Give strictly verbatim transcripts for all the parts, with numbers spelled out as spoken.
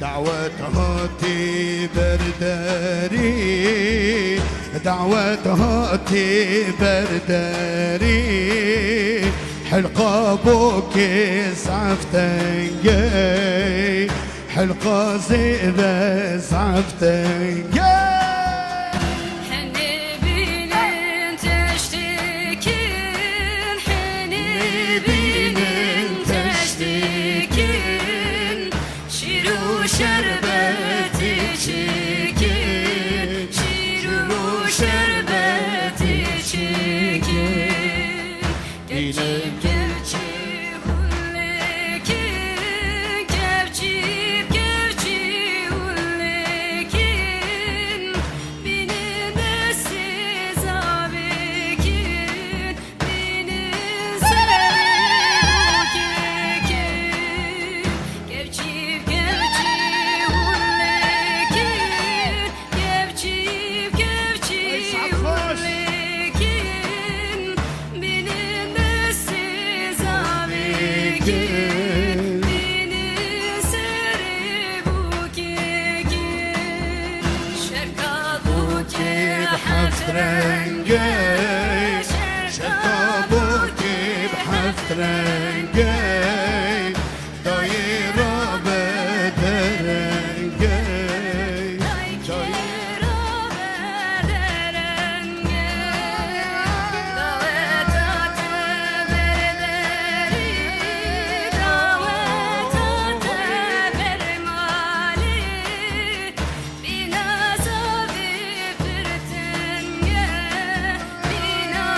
Dawet hatî berderî, dawet hatî berderî. Hilqa bokê zaf teng e, hilqa zêde zaf teng e. Henê bînin teştêkin, henê bînin teştêkin. Şîr û şerbetê çêkin, şîr û şerbetê çêkin. Kevçî, kevçî hûn lêkin, kevçî, kevçî hûn lêkin. Bînin destê zavêkin. Bînin serê bûkê kir, kevçî bi kevçî hûn lê kir, kevçî bi kevçî hûn lê kir. Bînin destê zavê kir, bînin serê bûkê kir. Şerka bûkê bi heft reng e, şerka bûkê bi heft reng e, dayê rabe dereng e, dayê rabe dereng e. Daweta te berberî, daweta te bermalî. Bîna zavê pir teng e, bîna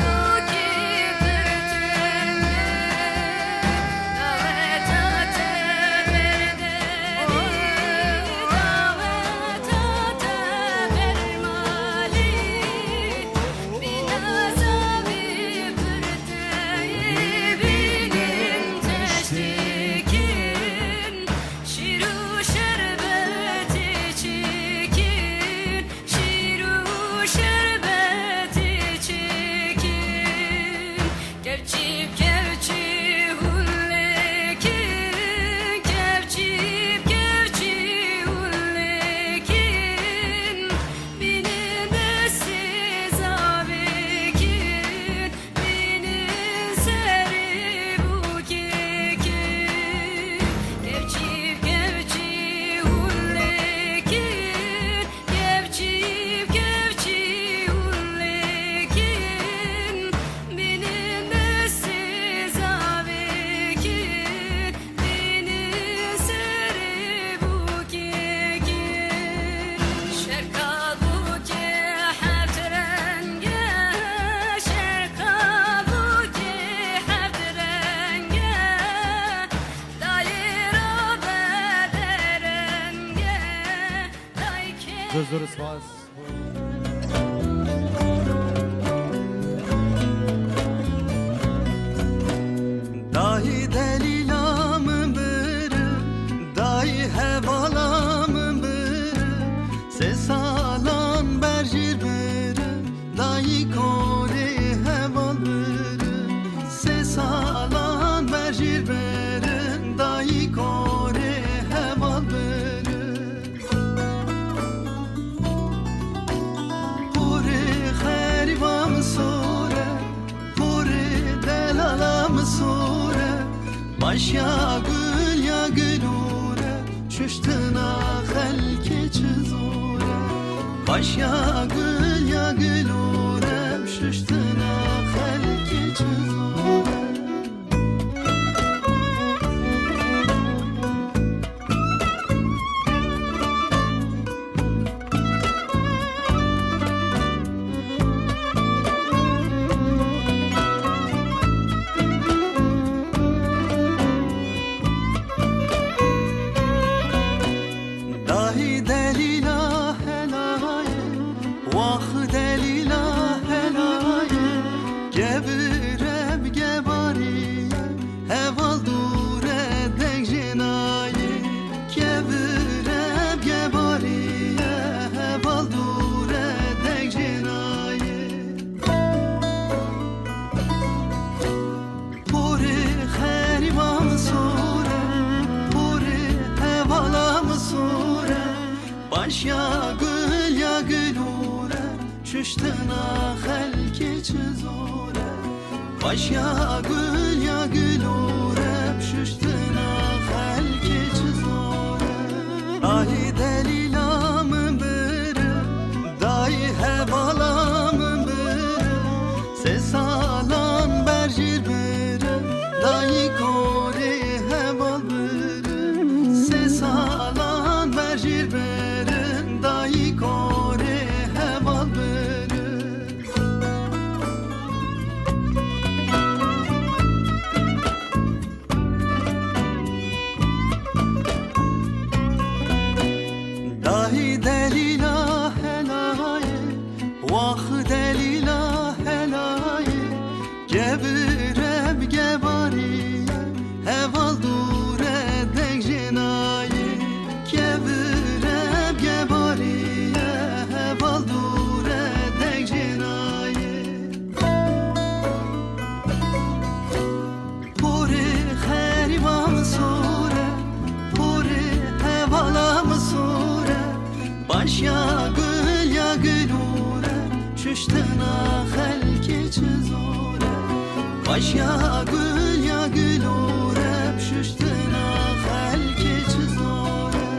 bûkê pir teng e. Daweta te berderî, daweta te bermalî. Bîna zavê pir teng e, bînin teştêkin. Şîr û şerbetê çêkin, şîr û şerbetê çêkin. Kevçî bi kevçî hûn lêkin, kevçî bi kevçî hûn lêkin. Bînin destê zavêkin. Bînin serê bûkê kir, kevçî bi kevçî hûn lê kir, kevçî bi kevçî hûn lê kir. Bînin destê zavê kir. Bînin serê bûkê kir. Şerka bûkê heft reng e, şerka bûkê heft reng e. Dayê rabe dereng e, dayê kê. Zor zor spas. Dayî delîla min bir, dayî hevala min bir, sê salan ber jîr bir, dayî korê heval bir, sê salan ber jîr bir, dayî korê heval bir. Porê xerîba min sor e, porê delala min sor e. Baş ya gul ya gilûre, şuştina xelkê çi zor e. Baş ya gul ya gilûre, şuştina xelkê çi zor e. Dahî delîla helayê, wax delî Şuştina xelkê çi zor e. Baş ya gul ya gul û reb, şuştina xelkê çi zor e. Dayî delîla min birin, dayî hevala min birin. Sê salan ber jîr birin, dayî korê heval birin. Sê salan ber jîr birin, dayî korê heval birin. Dahî delîla helayê, wax delîla helayê, kevire bi gebarî ye, heval dûre deng jê nayê. Kevire bi gebarî ye, heval dûre deng jê nayê. Porê xerîba min sor e, porê hevala min sor e. Baş ya gul ya gul û re, şuştina xelkê çi zor e. Baş ya gul ya gul û re, şuştina xelkê çi zor e.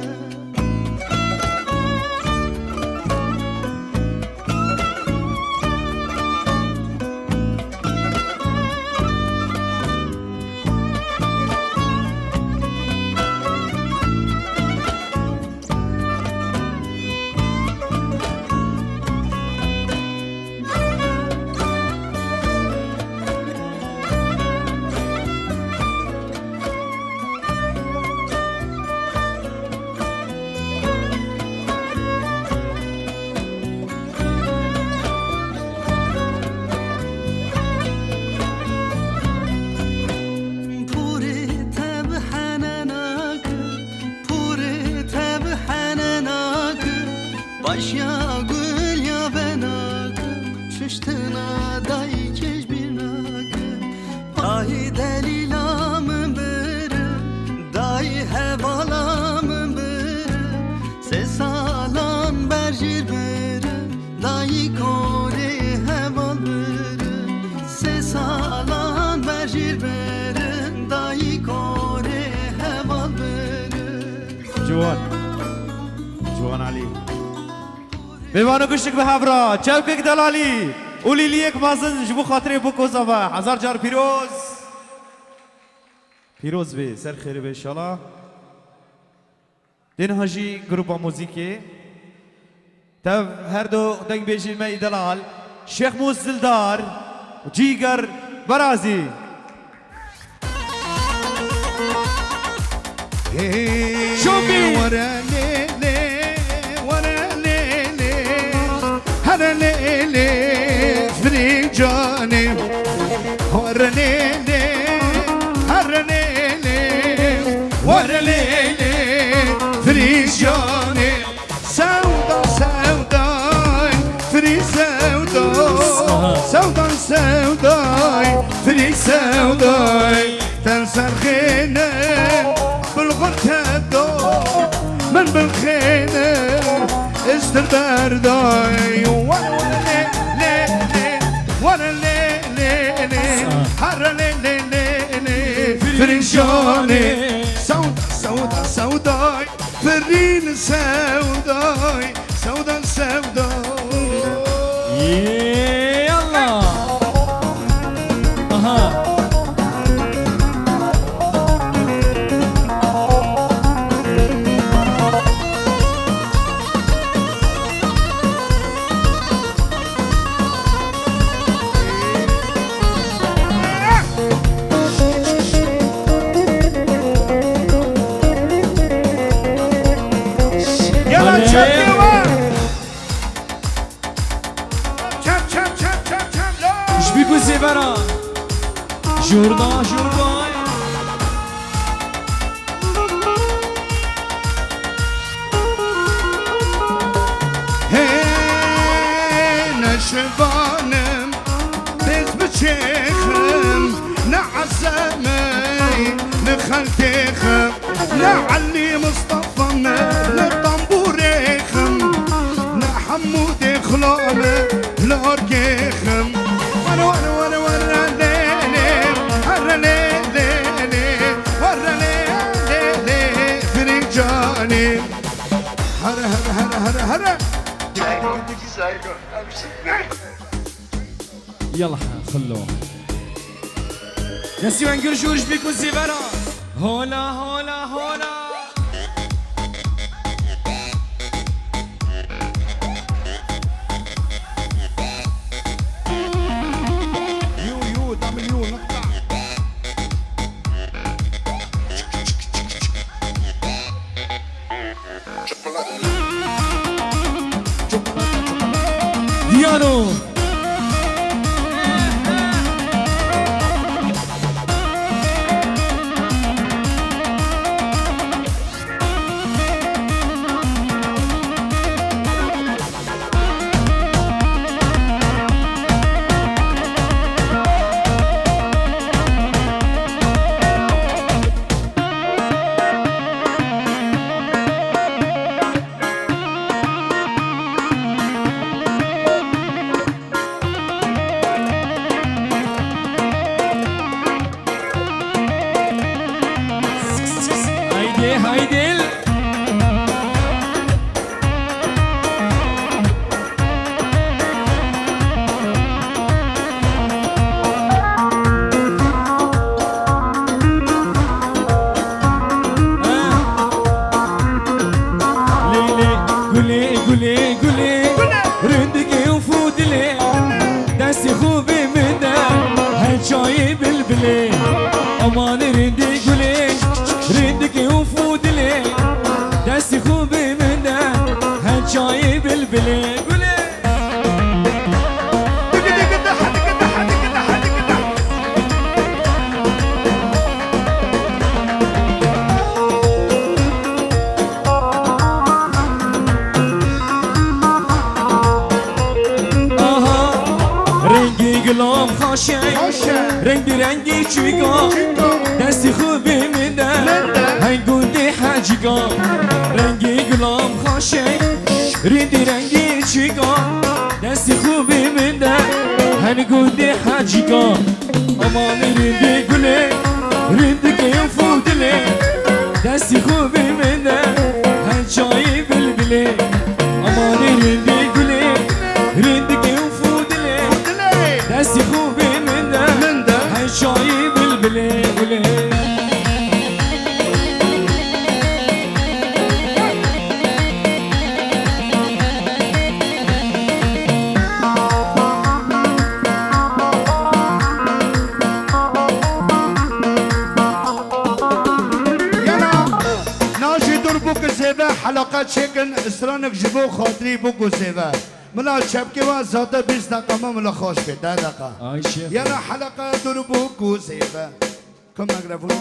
Porê te bi hene nake, porê te bi hene nake, baş ya gul ya venake, şuştina dayîkê ji bîr nake. Dayî delîla min birin, dayî hevala min birin, sê salan ber jîr birin, dayî korê heval birin, sê salan ber jîr birin, dayî korê heval birin. Ciwan. Ciwan Alî. Mêvano giştik bi hev re, çewkek delalî û lîliyek mezin ji bo xatirê Bûkoza ve. Hezar car pîroz. Pîroz bê, ser xêrê be inşallah. Dê niha jî grupa muzîkê. Tev her du dengbêjên me yî delal, Şêx Mûs Dildar û Cîger Berazî. Hey, Şokî! Were lê lê, were lê lê, here lê lê, firî canê. Were lê lê, here lê lê, were lê lê, firî canê. Sewda, sewday, firî sewda. Aha. Sewda, sewday, firî sewday. Ten serxêne, bulgur tevdo, min bilxêne, istir berday. Were, were, lê, lê, lê, were, lê, lê, lê, Sağ ol. Hare, lê, lê, lê, lê, firî canê. Sewda, sewda, sewday. Firîn sewday, sewdan sewday. Yey Allah! Aha! Gel lan, çak, gel lan. Çak, çak, çak, çak, çak, lan. Ji bî ku zêvera. Jurda, jurda. Hê neşivanim, tez biçêxim, ne Ezemey, ne Xeltêxim, ne Elî Mistefam, ne Tamburêxim, ne Hemûdê Xulame. Canê. Here, here, here, here, here. Yala, xillo. Destî wengir jûr ji bî ku zêvera. Hola, hola, hola. Yu, yu, W, nokta. Diyaro. Haydi, haydi. Lê, lê, gulê, gulê, gulê. Rindik û fûdilê. Destê xwe bê min de. Her çayê bilbilê. Aman rindê gulê. Rindik û fûdilê. Destê xwe bê min de. Her çayê bilbilê. Gulê. Aha, rengê gulam xaş e. Xaş e. Reng bi rengê çîka. Çîka. Destê xwe bê min de. Min de. Heng gundê hecîka. Rengê gulam xaş e. Rindî rengî çîka, destî xwe bê min de, hen gundê hecîka. Aman rindî gulê, rindikê fûdilê, destî xwe bê min de, hen çayê bilbilê. Aman rindî gulê, rindikê fûdilê, destî xwe bê min de, hen çayê bilbilê gulê. Yana najê dur bû ku zêve heleqa çêkin, stranek ji bo xatirî bû ku zêve. Mila çepkê wa zate bîst deqa me, mila xaş bê, deh deqa. Ay şef. Yana heleqa dur bû ku zêve. Kom mikrofon.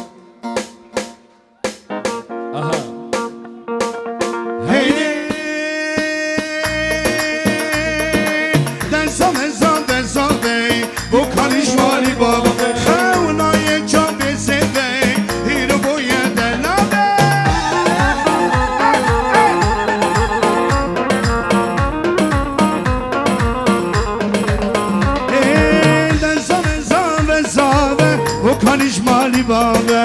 Aha. Heydê. Densame zan, densame, bu karışmali baba. Xewnayê çavê zêvê, hîr boye delale. Ê, densame zave, zave, bu karışmali baba.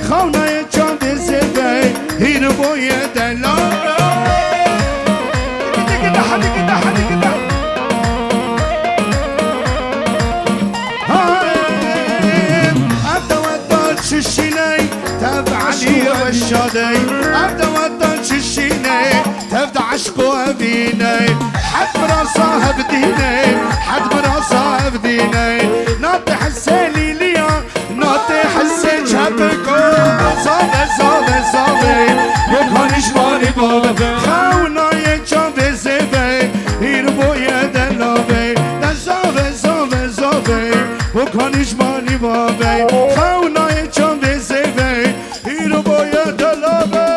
Xewnayê çavê zêvê, hîr boye delal. Ev deweta çişîney, tev Elî Reşadey. Ev deweta çişîney, tev de eşq û evîney. Hed birasa hevdîney, hed birasa hevdîney. Nate hesê lîliya, Natê hesê çepik o, zave, zave, zave. Yo kanîşmanî bave, xewnayê çavê zêve, hîr boye delave. De zave, zave, zave. Yo kanîşmanî bave, xewnayê çavê zêve, hîr boye delave.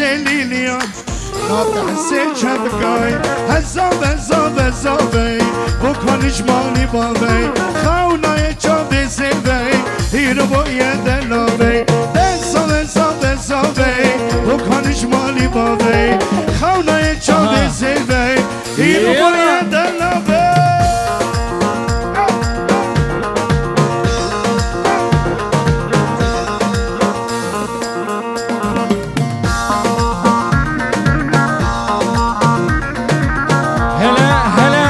Lîlî ya, na behsê çepikay. Hezave, zave, zave, bo kanî ji malî bavê. Xewnayê çavê zêvê, îro bo ye delavê. Hezave, zave, zave, bo kanî ji malî bavê. Xewnayê çavê zêvê, îro bo ye delavê. Hele, hele.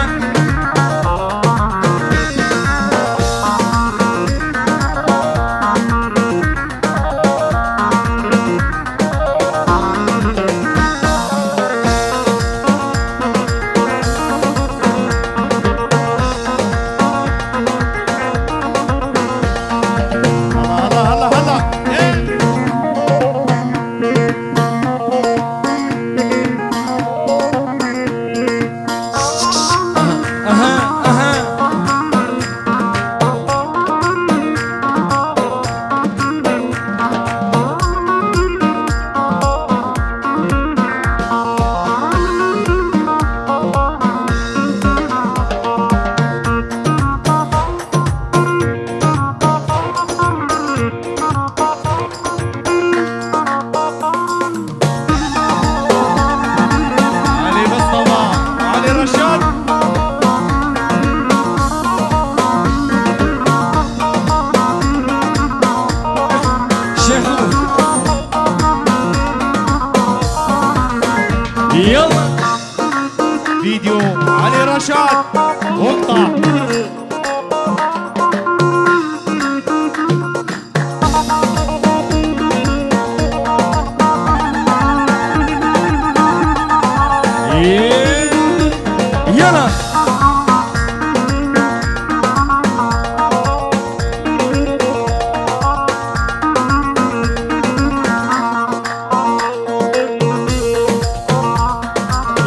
Elî Mistefa, Elî Reşad. Şêxo. Yalla. Video, Elî Reşad. Nokta. Yala.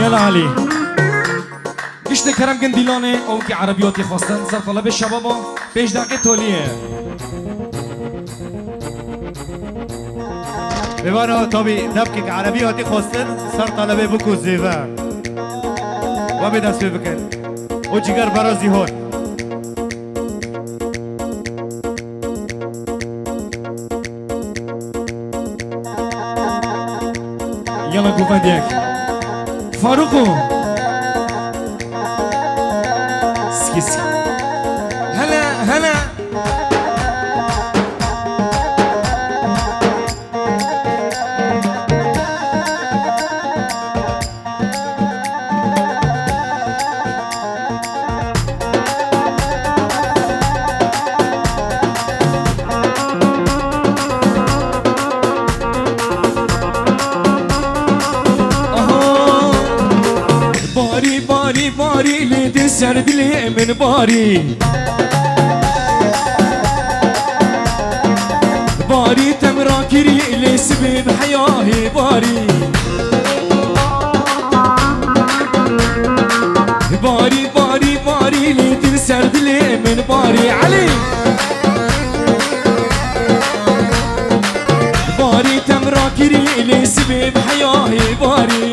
Yala Elî. Giştê kerem kin dîlanê, ew kî erebî hatî xwestin, ser talebê şebaba, pêş deqê tolî ye. Bêvana tabî debkek erebî hatî xwestin, ser talebê bikû zêve. Wa bê dest pê bikin. O cîger berazî hon. Yala govendiyek. Faruqo. Skî, skî. Hele, hele. Aha. Barî, barî, barî, lê di ser dilê min barî. Barî te min rakirî, lê sibê bi heyahê barî. Barî, barî, barî, lê di ser dilê min barî. Elî! Barî te min rakirî, lê sibê bi heyahê barî.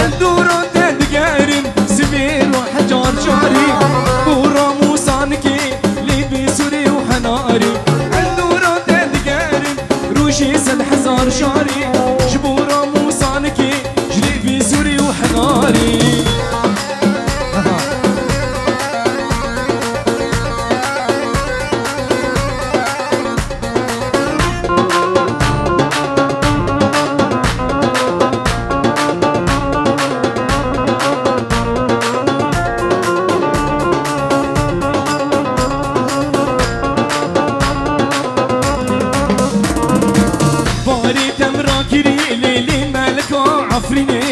El dûra te digerim, sibê ro hecar carî. Bo ramûsanikê lê bê sûrê û henarî. El dûra te digerim, rojê sed hezar şarî. Ji bo ramûsanikê ji lê bê sûrê û henarî. Barî te min rakirî lê lê melika Efrînê.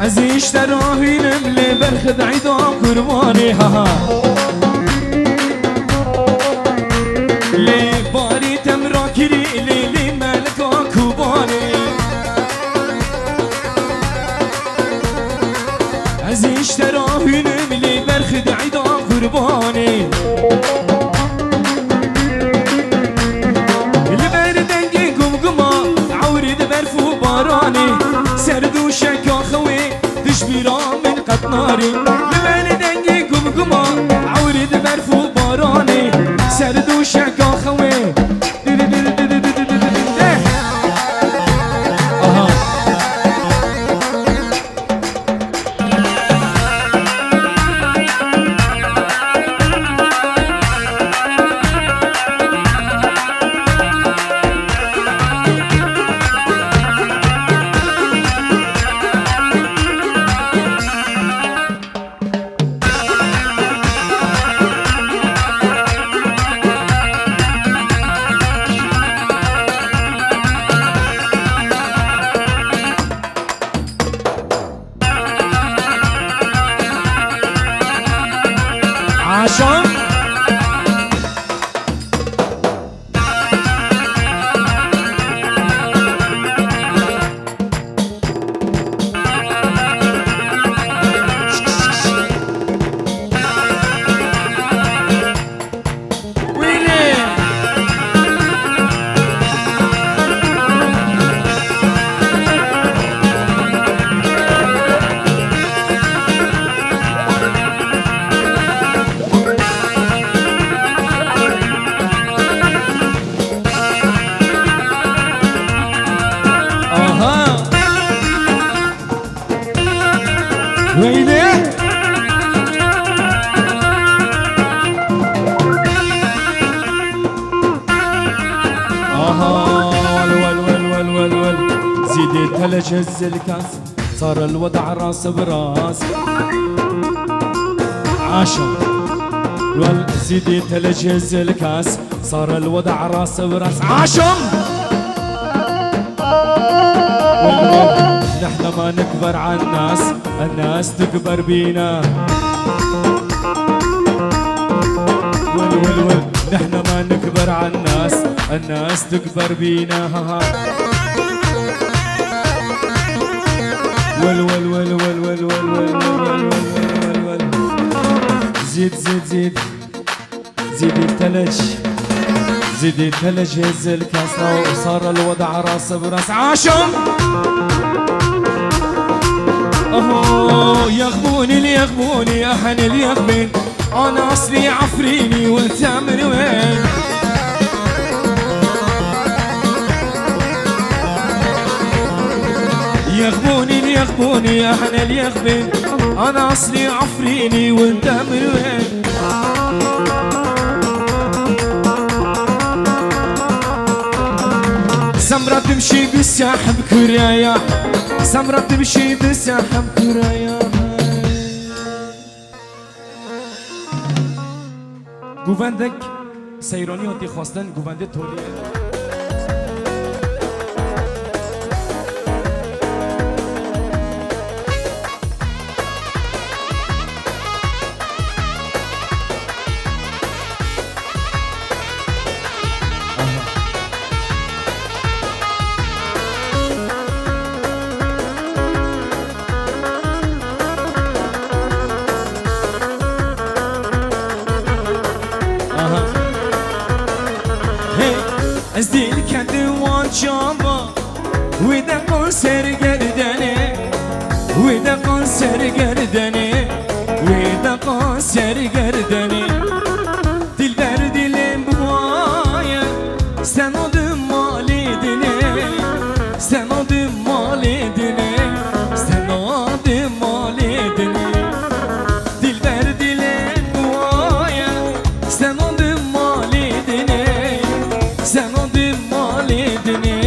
Ez îşte rahînim lê berxid eyda qurbanê, ha, ha. Lê barî te min rakirî lê lê melika Kobanê. Ez îşte rahînim lê berxid eyda qurbanê. Narî, li belê dengê gumguma, ewrî di berf û baranê, ser dûşeka xewê. Di, di, di, di. Eh! Aha. Aşam. Aha. Weyne. Aha. Wel, wel, wel, wel, wel, wel. Zîdê telece zilkas. صار الوضع راس براس. عاشم. والزيدي تلج هز الكاس، صار الوضع راس براس. عاشم. نحن ما نكبر على الناس، الناس تكبر بينا. ول، ول، ول. نحن ما نكبر على الناس، الناس تكبر بينا. ها، ها. ول، ول، ول. زيد، زيد، زيد. زيدي الثلج. زيدي الثلج، هز الكاس، لو صار الوضع راس براس. عاشم. أهو، يغبوني ليغبوني، أهن اليغبين. أنا أصلي عفريني وأنت من وين؟ يغبوني ليغبوني، أهن اليغبين. أنا أصلي عفريني وأنت من وين؟ سمرة تمشي بالساحب كرايا، سمرة تمشي بالساحب كرايا. Govendek seyranî hatî xwestin, govendê tolî ye. Aha. Hey, ez dil kendim wan çava. Wê deqa ser gerdenê, wê deqa ser gerdenê, wê deqa ser gerdenê. Dilber dilê bi waye, sena di malê dinê, sena di malê dinê, sena di malê dinê. Dilber dilê bi waye, sena di malê dinê, sena di malê dinê,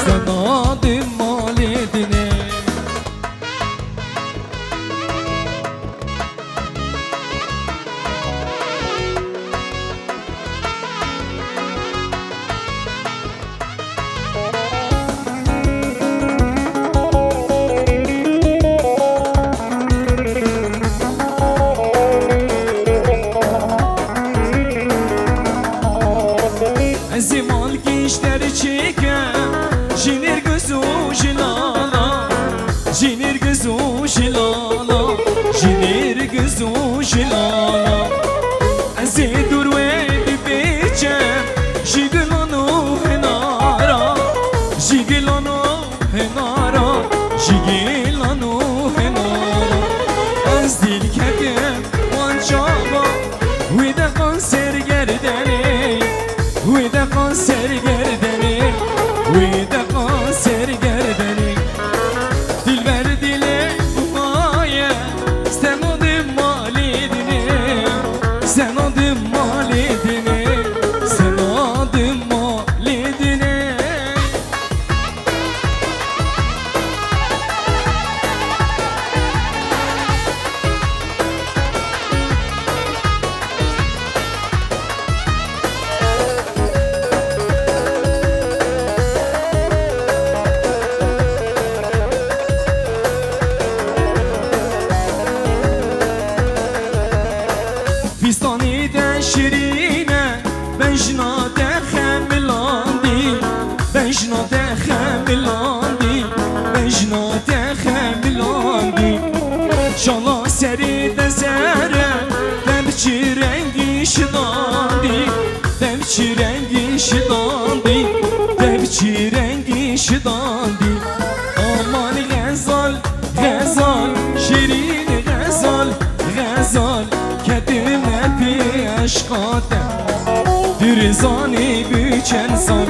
sena di malê dinê. Ez ê malkî ji derê çêke, ji nêrgiz û ji lala, ji nêrgiz û ji lala, ji nêrgiz û ji lala. Ez ê dûr wê dibêçe, ji gilan û hinara, ji gilan û hinara, ji gilan û hinara. Xemilandî, bejna te xemilandî. Şala serê te sere, te bi çi rengî şidandî, te bi çi rengî şidandî, te bi çi rengî şidandî. Aman Xezal, Xezal, şîrîn Xezal, Xezal, kedime pê eşqa te. Tu dizanî bû çend sal,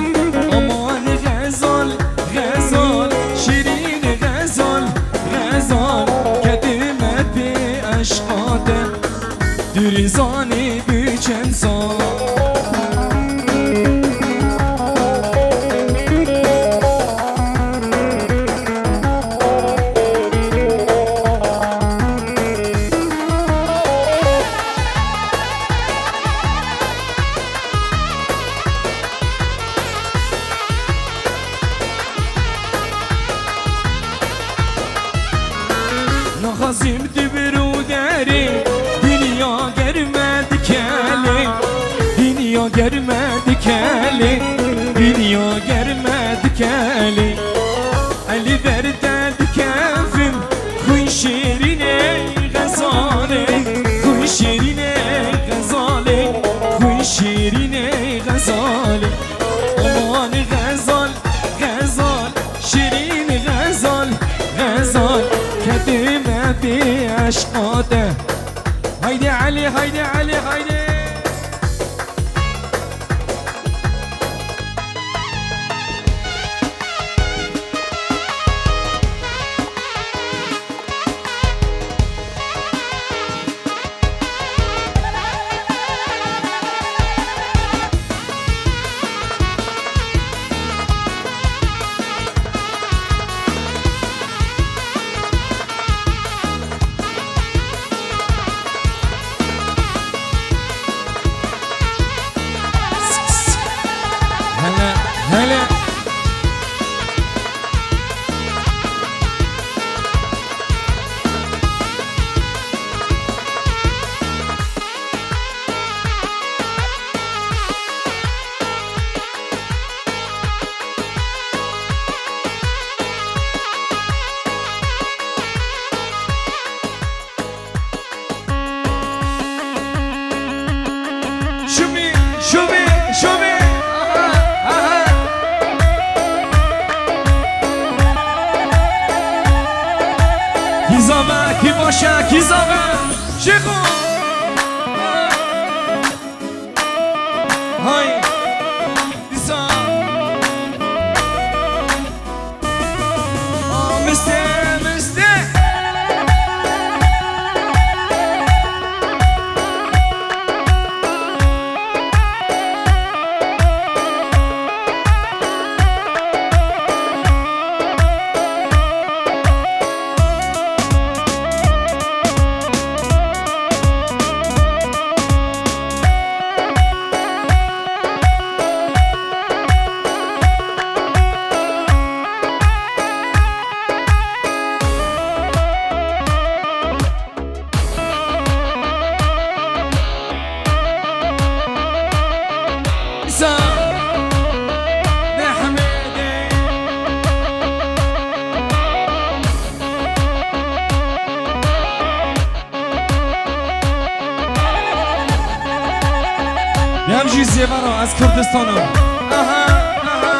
aman Xezal, Xezal, şîrîn Xezal, Xezal, kedime pê eşqa te. Tu dizanî bû çend sal. Naxwazim tu bir û derê, dinya germe dikelê, dinya germe dikelê, dinya germe dikelê. Elî ber te dikevim, xwîn şêrînê Xezalê, xwîn şêrînê Xezalê, xwîn şêrînê Xezalê. Aman Xezal, Xezal, şîrîn Xezal, Xezal, kedime pê eşqa te. Haydi Elî, haydi Elî, haydi. Hele, hele. Şumî, şumî, şumî. Aha, aha. Kî zave, kî baş e, kî zave. Şêxo. Hay. Dîsa. Miste, miste. Em jî zêvara ez Kurdistanım. Aha, aha.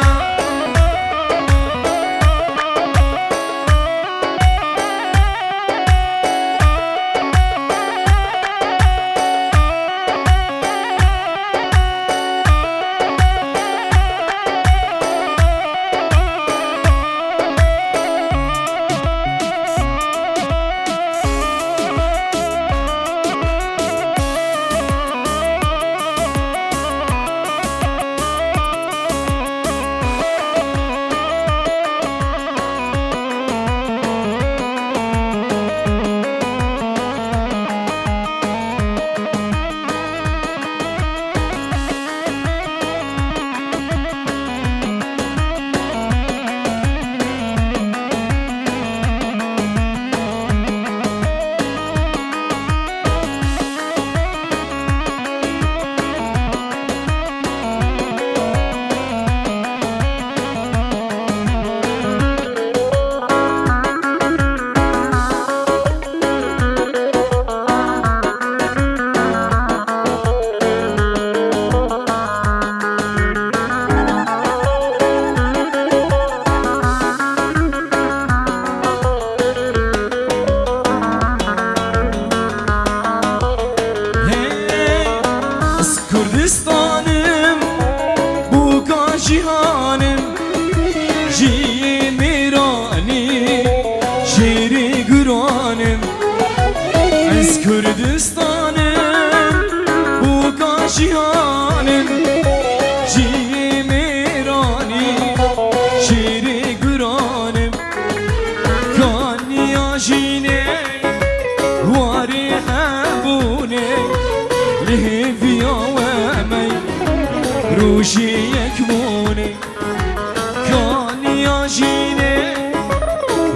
Şînê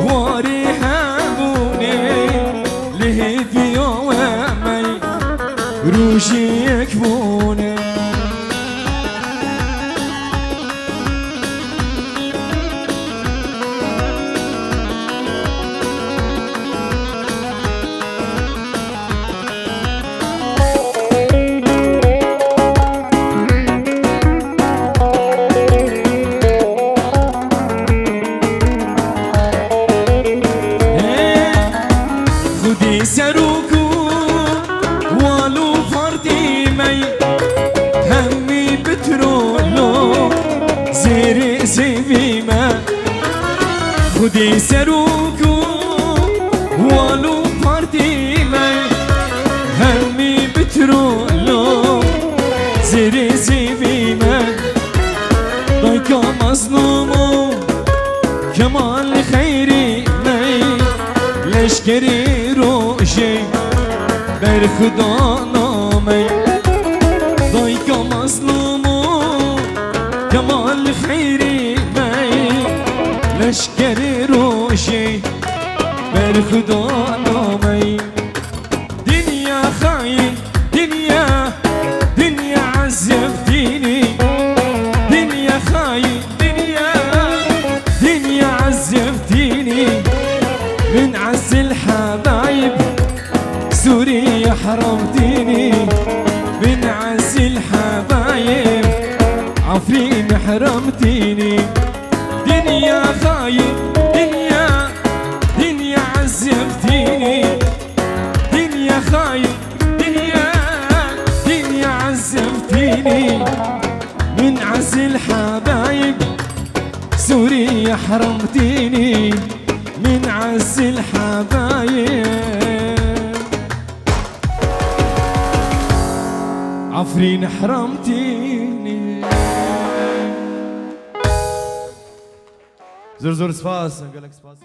warê hebûnê, li hêviya we me rojiyek bûne. Xwedî serok û wal û partî me, hemî bi trolo zêrê zêvî me. Xwedî serok û wal û partî me, hemî bi trolo zêrê zêvî me. Dayka Mazlûm û Kemal Xeyrî me, leşkerê rojê berxwedana me. Dayka Mazlûm û Kemal Xeyrî me, leşkerê rojê berxwedana me. Dinya xayîn, dinya, dinya ezeb dînî. Dinya xayîn, dinya, dinya ezeb dînî. Min ezil hebayb, Sûriye heram dînî. Min ezil hebayb, Efrîn heram dînî. Dinya xayîn, dinya, dinya ezeb dînî. Dinya xayîn, dinya, dinya ezeb dînî. Min ezil hebayb, Sûriye heram dînî. Min ezil hebayb, Efrîn heram dînî. Zor zor spas, gelek spas.